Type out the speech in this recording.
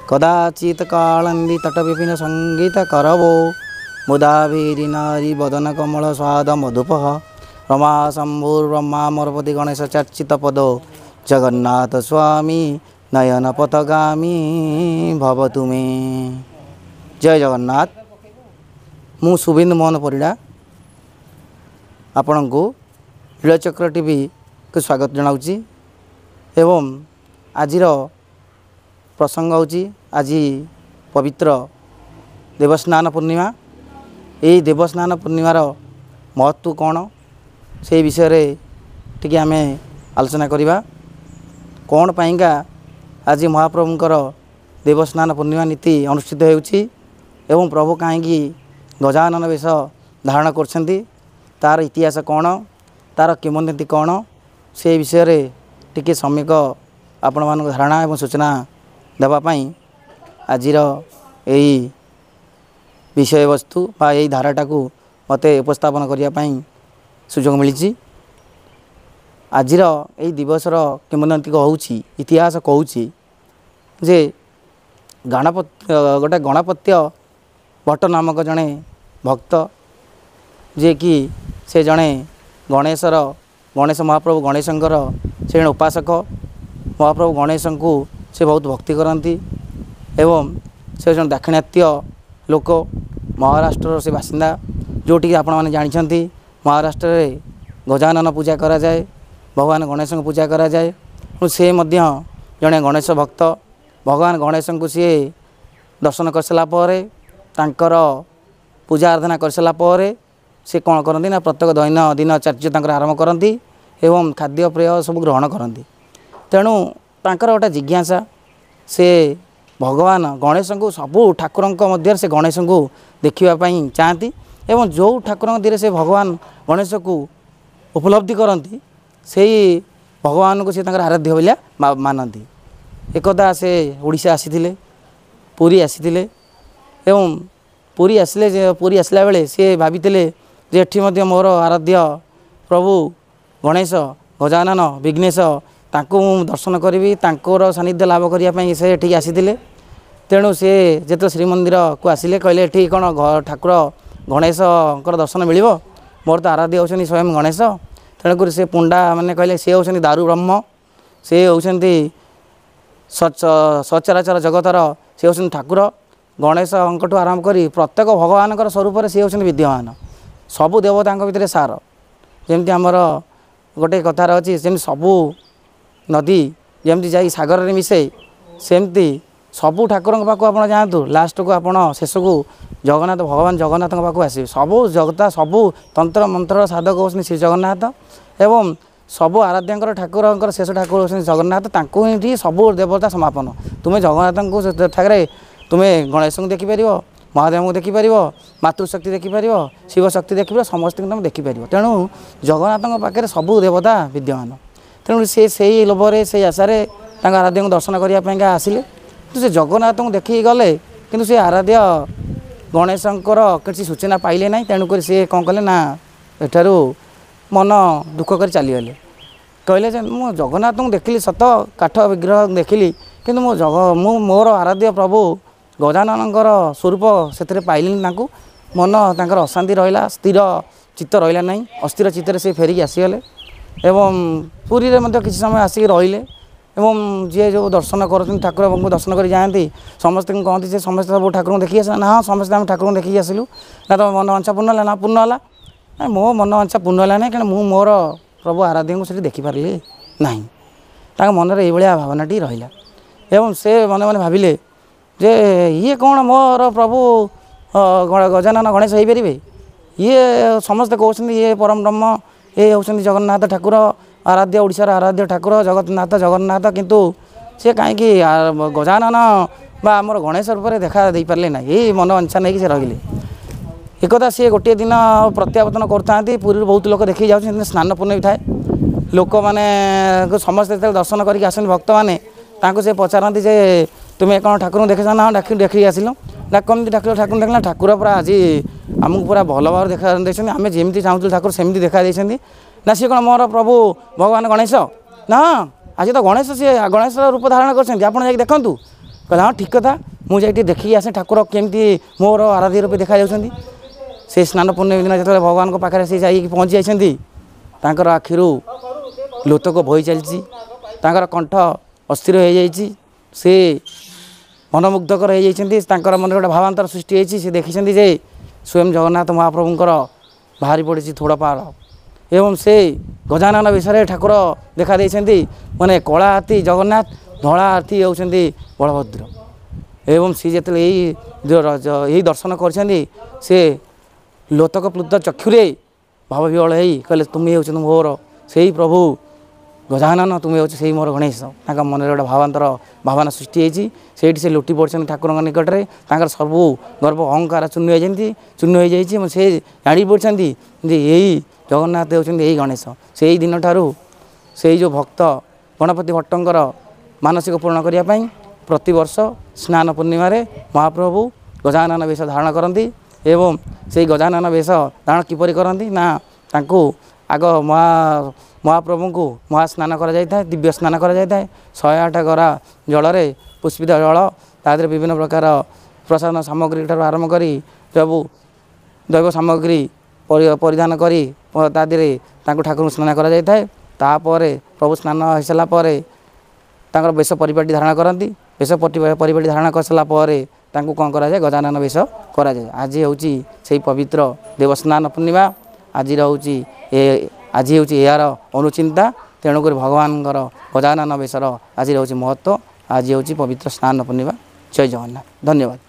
କଦାଚିତ କାଳନ୍ଦୀ ତଟ ବିପିନ ସଙ୍ଗୀତ କରବୋ ମୁଦାଭିରି ନାରୀ ବଦନ କମଳ ସ୍ୱାଦ ମଧୁପଃ ରମା ଶମ୍ଭୁର ବ୍ରହ୍ମା ମରପତି ଗଣେଶ ଚର୍ଚ୍ଚିତ ପଦ ଜଗନ୍ନାଥ ସ୍ୱାମୀ ନୟନ ପଥଗାମୀ ଭବତୁ ମେ। ଜୟ ଜଗନ୍ନାଥ। ମୁଁ ସୁବିନ୍ଦ ମୋହନ ପରିଡ଼ା ଆପଣଙ୍କୁ ନୀଳଚକ୍ର ଟିଭିକୁ ସ୍ୱାଗତ ଜଣାଉଛି ଏବଂ ଆଜିର ପ୍ରସଙ୍ଗ ହେଉଛି ଆଜି ପବିତ୍ର ଦେବସ୍ନାନ ପୂର୍ଣ୍ଣିମା। ଏହି ଦେବସ୍ନାନ ପୂର୍ଣ୍ଣିମାର ମହତ୍ତ୍ୱ କ'ଣ ସେଇ ବିଷୟରେ ଟିକେ ଆମେ ଆଲୋଚନା କରିବା। କ'ଣ ପାଇଁକା ଆଜି ମହାପ୍ରଭୁଙ୍କର ଦେବସ୍ନାନ ପୂର୍ଣ୍ଣିମା ନୀତି ଅନୁଷ୍ଠିତ ହେଉଛି ଏବଂ ପ୍ରଭୁ କାହିଁକି ଗଜାନନ ବେଶ ଧାରଣ କରୁଛନ୍ତି, ତା'ର ଇତିହାସ କ'ଣ, ତା'ର କିମ୍ବଦନ୍ତୀ କ'ଣ, ସେ ବିଷୟରେ ଟିକେ ସମ୍ୟକ ଆପଣମାନଙ୍କୁ ଧାରଣା ଏବଂ ସୂଚନା ଦେବା ପାଇଁ ଆଜିର ଏହି ବିଷୟବସ୍ତୁ ବା ଏହି ଧାରାଟାକୁ ମୋତେ ଉପସ୍ଥାପନ କରିବା ପାଇଁ ସୁଯୋଗ ମିଳିଛି। ଆଜିର ଏହି ଦିବସର କିମ୍ବଦନ୍ତୀ କହୁଛି, ଇତିହାସ କହୁଛି ଯେ ଗୋଟେ ଗଣପତ୍ୟ ଭଟ୍ଟ ନାମକ ଜଣେ ଭକ୍ତ, ଯିଏକି ସେ ଜଣେ ଗଣେଶର, ଗଣେଶ ମହାପ୍ରଭୁ ଗଣେଶଙ୍କର ସେ ଜଣେ ଉପାସକ। ମହାପ୍ରଭୁ ଗଣେଶଙ୍କୁ ସେ ବହୁତ ଭକ୍ତି କରନ୍ତି ଏବଂ ସେ ଜଣେ ଦାକ୍ଷିଣାତ୍ୟ ଲୋକ, ମହାରାଷ୍ଟ୍ରର ସେ ବାସିନ୍ଦା। ଯେଉଁଠିକି ଆପଣମାନେ ଜାଣିଛନ୍ତି ମହାରାଷ୍ଟ୍ରରେ ଗଜାନନ ପୂଜା କରାଯାଏ, ଭଗବାନ ଗଣେଶଙ୍କୁ ପୂଜା କରାଯାଏ। ସେ ମଧ୍ୟ ଜଣେ ଗଣେଶ ଭକ୍ତ। ଭଗବାନ ଗଣେଶଙ୍କୁ ସିଏ ଦର୍ଶନ କରିସାରିଲା ପରେ, ତାଙ୍କର ପୂଜା ଆରାଧନା କରିସାରିଲା ପରେ ସେ କ'ଣ କରନ୍ତି ନା ପ୍ରତ୍ୟେକ ଦୈନନ୍ଦିନ କାର୍ଯ୍ୟ ତାଙ୍କର ଆରମ୍ଭ କରନ୍ତି ଏବଂ ଖାଦ୍ୟପେୟ ସବୁ ଗ୍ରହଣ କରନ୍ତି। ତେଣୁ ତାଙ୍କର ଗୋଟେ ଜିଜ୍ଞାସା, ସେ ଭଗବାନ ଗଣେଶଙ୍କୁ ସବୁ ଠାକୁରଙ୍କ ମଧ୍ୟରେ ସେ ଗଣେଶଙ୍କୁ ଦେଖିବା ପାଇଁ ଚାହାନ୍ତି ଏବଂ ଯେଉଁ ଠାକୁରଙ୍କ ଦେହରେ ସେ ଭଗବାନ ଗଣେଶକୁ ଉପଲବ୍ଧି କରନ୍ତି ସେଇ ଭଗବାନଙ୍କୁ ସେ ତାଙ୍କର ଆରାଧ୍ୟ ବୋଲି ମାନନ୍ତି। ଏକଦା ସେ ଓଡ଼ିଶା ଆସିଥିଲେ, ପୁରୀ ଆସିଥିଲେ ଏବଂ ପୁରୀ ଆସିଲେ ଯେ ପୁରୀ ଆସିଲା ବେଳେ ସିଏ ଭାବିଥିଲେ ଯେ ଏଠି ମଧ୍ୟ ମୋର ଆରାଧ୍ୟ ପ୍ରଭୁ ଗଣେଶ, ଗଜାନନ, ବିଘ୍ନେଶ, ତାଙ୍କୁ ମୁଁ ଦର୍ଶନ କରିବି, ତାଙ୍କର ସାନ୍ନିଧ୍ୟ ଲାଭ କରିବା ପାଇଁ ସେ ଏଠିକି ଆସିଥିଲେ। ତେଣୁ ସେ ଯେତେବେଳେ ଶ୍ରୀମନ୍ଦିରକୁ ଆସିଲେ କହିଲେ ଏଠି କ'ଣ ଠାକୁର ଗଣେଶଙ୍କର ଦର୍ଶନ ମିଳିବ, ମୋର ତ ଆରାଧ୍ୟ ହେଉଛନ୍ତି ସ୍ୱୟଂ ଗଣେଶ। ତେଣୁକରି ସେ ପୁଣ୍ଡା ମାନେ କହିଲେ ସେ ହେଉଛନ୍ତି ଦାରୁ ବ୍ରହ୍ମ, ସେ ହେଉଛନ୍ତି ସଚରାଚର ଜଗତର, ସେ ହେଉଛନ୍ତି ଠାକୁର। ଗଣେଶଙ୍କଠୁ ଆରମ୍ଭ କରି ପ୍ରତ୍ୟେକ ଭଗବାନଙ୍କର ସ୍ୱରୂପରେ ସେ ହେଉଛନ୍ତି ବିଦ୍ୟମାନ, ସବୁ ଦେବତାଙ୍କ ଭିତରେ ସାର। ଯେମିତି ଆମର ଗୋଟେ କଥାରେ ଅଛି, ସେମିତି ସବୁ ନଦୀ ଯେମିତି ଯାଇ ସାଗରରେ ମିଶେ, ସେମିତି ସବୁ ଠାକୁରଙ୍କ ପାଖକୁ ଆପଣ ଯାଆନ୍ତୁ, ଲାଷ୍ଟକୁ ଆପଣ ଶେଷକୁ ଜଗନ୍ନାଥ, ଭଗବାନ ଜଗନ୍ନାଥଙ୍କ ପାଖକୁ ଆସିବେ। ସବୁ ଜଗତା, ସବୁ ତନ୍ତ୍ର ମନ୍ତ୍ରର ସାଧକ ହେଉଛନ୍ତି ଶ୍ରୀ ଜଗନ୍ନାଥ ଏବଂ ସବୁ ଆରାଧ୍ୟଙ୍କର ଠାକୁରଙ୍କର ଶେଷ ଠାକୁର ହେଉଛନ୍ତି ଜଗନ୍ନାଥ। ତାଙ୍କୁ ହିଁ ସବୁ ଦେବତା ସମାପନ। ତୁମେ ଜଗନ୍ନାଥଙ୍କୁ ଠାକରେ ତୁମେ ଗଣେଶଙ୍କୁ ଦେଖିପାରିବ, ମହାଦେବଙ୍କୁ ଦେଖିପାରିବ, ମାତୃଶକ୍ତି ଦେଖିପାରିବ, ଶିବଶକ୍ତି ଦେଖିପାରିବ, ସମସ୍ତଙ୍କୁ ତୁମେ ଦେଖିପାରିବ। ତେଣୁ ଜଗନ୍ନାଥଙ୍କ ପାଖରେ ସବୁ ଦେବତା ବିଦ୍ୟମାନ। ତେଣୁ ସେ ସେଇ ଲୋଭରେ, ସେଇ ଆଶାରେ ତାଙ୍କ ଆରାଧ୍ୟଙ୍କୁ ଦର୍ଶନ କରିବା ପାଇଁକା ଆସିଲେ। କିନ୍ତୁ ସେ ଜଗନ୍ନାଥଙ୍କୁ ଦେଖିକି ଗଲେ, କିନ୍ତୁ ସେ ଆରାଧ୍ୟ ଗଣେଶଙ୍କର କିଛି ସୂଚନା ପାଇଲେ ନାହିଁ। ତେଣୁକରି ସିଏ କ'ଣ କଲେ ନା ଏଠାରୁ ମନ ଦୁଃଖ କରି ଚାଲିଗଲେ। କହିଲେ ଯେ ମୁଁ ଜଗନ୍ନାଥଙ୍କୁ ଦେଖିଲି ସତ, କାଠ ବିଗ୍ରହ ଦେଖିଲି, କିନ୍ତୁ ମୁଁ ମୋର ଆରାଧ୍ୟ ପ୍ରଭୁ ଗଜାନନଙ୍କର ସ୍ୱରୂପ ସେଥିରେ ପାଇଲିନି। ତାଙ୍କୁ ମନ ତାଙ୍କର ଅଶାନ୍ତି ରହିଲା, ସ୍ଥିର ଚିତ୍ତ ରହିଲା ନାହିଁ। ଅସ୍ଥିର ଚିତ୍ତରେ ସେ ଫେରିକି ଆସିଗଲେ ଏବଂ ପୁରୀରେ ମଧ୍ୟ କିଛି ସମୟ ଆସିକି ରହିଲେ। ଏବଂ ଯିଏ ଯେଉଁ ଦର୍ଶନ କରୁଛନ୍ତି, ଠାକୁରଙ୍କୁ ଦର୍ଶନ କରି ଯାଆନ୍ତି, ସମସ୍ତଙ୍କୁ କହନ୍ତି ଯେ ସମସ୍ତେ ସବୁ ଠାକୁରଙ୍କୁ ଦେଖିକି ଆସିଲ ନା? ହଁ, ସମସ୍ତେ ଆମେ ଠାକୁରଙ୍କୁ ଦେଖିକି ଆସିଲୁ। ନା ତୁମ ମନ ବାଞ୍ଛା ପୂର୍ଣ୍ଣ ହେଲା ନା? ପୂର୍ଣ୍ଣ ହେଲା ନା, ମୋ ମନ ବାଞ୍ଛା ପୂର୍ଣ୍ଣ ହେଲା ନାହିଁ, କାରଣ ମୁଁ ମୋର ପ୍ରଭୁ ଆରାଧ୍ୟଙ୍କୁ ସେଠି ଦେଖିପାରିଲି ନାହିଁ। ତାଙ୍କ ମନରେ ଏଇଭଳିଆ ଭାବନାଟି ରହିଲା ଏବଂ ସେ ମନେ ମନେ ଭାବିଲେ ଯେ ଇଏ କ'ଣ ମୋର ପ୍ରଭୁ ଗଜାନନ ଗଣେଶ ହେଇପାରିବେ? ଇଏ ସମସ୍ତେ କହୁଛନ୍ତି ଇଏ ପରମ ବ୍ରହ୍ମ, ଏ ହେଉଛନ୍ତି ଜଗନ୍ନାଥ ଠାକୁର, ଆରାଧ୍ୟ, ଓଡ଼ିଶାର ଆରାଧ୍ୟ ଠାକୁର ଜଗନ୍ନାଥ ଜଗନ୍ନାଥ, କିନ୍ତୁ ସେ କାହିଁକି ଗଜାନନ ବା ଆମର ଗଣେଶ ରୂପରେ ଦେଖା ଦେଇପାରିଲେ ନାହିଁ? ଏଇ ମନ ବାଞ୍ଛା ନେଇକି ସେ ରହିଲେ। ଏକଥା ସିଏ ଗୋଟିଏ ଦିନ ପ୍ରତ୍ୟାବର୍ତ୍ତନ କରୁଥାନ୍ତି, ପୁରୀରୁ ବହୁତ ଲୋକ ଦେଖିକି ଯାଉଛନ୍ତି। ସ୍ନାନ ପୂର୍ଣ୍ଣିମା ଥାଏ, ଲୋକମାନେ ସମସ୍ତେ ଯେତେବେଳେ ଦର୍ଶନ କରିକି ଆସନ୍ତି ଭକ୍ତମାନେ, ତାଙ୍କୁ ସେ ପଚାରନ୍ତି ଯେ ତୁମେ କ'ଣ ଠାକୁରଙ୍କୁ ଦେଖିଛ ନା? ହଁ, ଦେଖିକି ଆସିଲୁ। ନା କେମିତି ଠାକୁରଙ୍କୁ ଦେଖିଲା? ଠାକୁର ପୁରା ଆଜି ଆମକୁ ପୁରା ଭଲ ଭାବରେ ଦେଖା ଦେଇଛନ୍ତି, ଆମେ ଯେମିତି ଚାହୁଁଥିଲୁ ଠାକୁର ସେମିତି ଦେଖା ଦେଇଛନ୍ତି। ନା ସିଏ କ'ଣ ମୋର ପ୍ରଭୁ ଭଗବାନ ଗଣେଶ? ନା ଆଜି ତ ଗଣେଶ, ସିଏ ଗଣେଶର ରୂପ ଧାରଣ କରିଛନ୍ତି, ଆପଣ ଯାଇକି ଦେଖନ୍ତୁ। କହିଲେ ହଁ ଠିକ୍ କଥା, ମୁଁ ଯାଇ ଟିକେ ଦେଖିକି ଆସେ ଠାକୁର କେମିତି ମୋର ଆରାଧ୍ୟ ରୂପେ ଦେଖାଯାଉଛନ୍ତି। ସେ ସ୍ନାନ ପୂର୍ଣ୍ଣିମା ଦିନ ଯେତେବେଳେ ଭଗବାନଙ୍କ ପାଖରେ ସେ ଯାଇକି ପହଞ୍ଚି ଯାଇଛନ୍ତି, ତାଙ୍କର ଆଖିରୁ ଲୋତକ ବହି ଚାଲିଛି, ତାଙ୍କର କଣ୍ଠ ଅସ୍ଥିର ହୋଇଯାଇଛି, ସେ ମନମୁଗ୍ଧକର ହୋଇଯାଇଛନ୍ତି। ତାଙ୍କର ମନରେ ଗୋଟେ ଭାବାନ୍ତର ସୃଷ୍ଟି ହେଇଛି। ସେ ଦେଖିଛନ୍ତି ଯେ ସ୍ୱୟଂ ଜଗନ୍ନାଥ ମହାପ୍ରଭୁଙ୍କର ବାହାରି ପଡ଼ିଛି ଥୋଡ଼ପାଳ ଏବଂ ସେ ଗଜାନନ ବିଷୟରେ ଠାକୁର ଦେଖା ଦେଇଛନ୍ତି। ମାନେ କଳା ହାତୀ ଜଗନ୍ନାଥ, ଧଳା ହାତୀ ହେଉଛନ୍ତି ବଳଭଦ୍ର। ଏବଂ ସିଏ ଯେତେବେଳେ ଏଇ ଦର୍ଶନ କରିଛନ୍ତି, ସେ ଲୋତକ ପ୍ଲୁତ ଚକ୍ଷୁରେ ଭାବବିହ୍ୱଳ ହେଇ କହିଲେ, ତୁମେ ହେଉଛନ୍ତି ମୋର ସେଇ ପ୍ରଭୁ ଗଜାନନ, ତୁମେ ହେଉଛ ସେଇ ମୋର ଗଣେଶ। ତାଙ୍କ ମନରେ ଗୋଟେ ଭାବାନ୍ତର ଭାବନା ସୃଷ୍ଟି ହେଇଛି। ସେଇଠି ସେ ଲୁଟି ପଡ଼ିଛନ୍ତି ଠାକୁରଙ୍କ ନିକଟରେ। ତାଙ୍କର ସବୁ ଗର୍ବ ଅହଙ୍କାର ଚୂର୍ଣ୍ଣ ହେଇଛନ୍ତି, ଚୂର୍ଣ୍ଣ ହେଇଯାଇଛି ଏବଂ ସେ ଜାଣି ପଡ଼ିଛନ୍ତି ଯେ ଏଇ ଜଗନ୍ନାଥ ହେଉଛନ୍ତି ଏଇ ଗଣେଶ। ସେଇ ଦିନଠାରୁ ସେଇ ଯେଉଁ ଭକ୍ତ ଗଣପତି ଭଟ୍ଟଙ୍କର ମାନସିକ ପୂରଣ କରିବା ପାଇଁ ପ୍ରତିବର୍ଷ ସ୍ନାନ ପୂର୍ଣ୍ଣିମାରେ ମହାପ୍ରଭୁ ଗଜାନନ ବେଶ ଧାରଣ କରନ୍ତି। ଏବଂ ସେଇ ଗଜାନନ ବେଶ ଧାରଣ କିପରି କରନ୍ତି ନା, ତାଙ୍କୁ ଆଗ ମହାପ୍ରଭୁଙ୍କୁ ମହାସ୍ନାନ କରାଯାଇଥାଏ, ଦିବ୍ୟ ସ୍ନାନ କରାଯାଇଥାଏ। 108 ଗରା ଜଳରେ ପୁଷ୍ପିତ ଜଳ, ତା ଦେହରେ ବିଭିନ୍ନ ପ୍ରକାର ପ୍ରସାଦ ସାମଗ୍ରୀ ଠାରୁ ଆରମ୍ଭ କରି ସବୁ ଦୈବ ସାମଗ୍ରୀ ପରିଧାନ କରି ତା ଦେହରେ ତାଙ୍କୁ ଠାକୁରଙ୍କୁ ସ୍ନାନ କରାଯାଇଥାଏ। ତାପରେ ପ୍ରଭୁ ସ୍ନାନ ହୋଇସାରିଲା ପରେ ତାଙ୍କର ବେଶ ପରିପାଟି ଧାରଣ କରନ୍ତି। ବେଶ ପରିପାଟି ଧାରଣ କରିସାରିଲା ପରେ ତାଙ୍କୁ କ'ଣ କରାଯାଏ? ଗଜାନନ ବେଶ କରାଯାଏ। ଆଜି ହେଉଛି ସେଇ ପବିତ୍ର ଦେବସ୍ନାନ ପୂର୍ଣ୍ଣିମା। ଆଜିର ହେଉଛି ଏ ଆଜି ହେଉଛି ଏହାର ଅନୁଚିନ୍ତା। ତେଣୁକରି ଭଗବାନଙ୍କର ଗଜାନନ ବେଶର ଆଜି ହେଉଛି ମହତ୍ତ୍ୱ। ଆଜି ହେଉଛି ପବିତ୍ର ସ୍ନାନ ପୂର୍ଣ୍ଣିମା। ଜୟ ଜଗନ୍ନାଥ, ଧନ୍ୟବାଦ।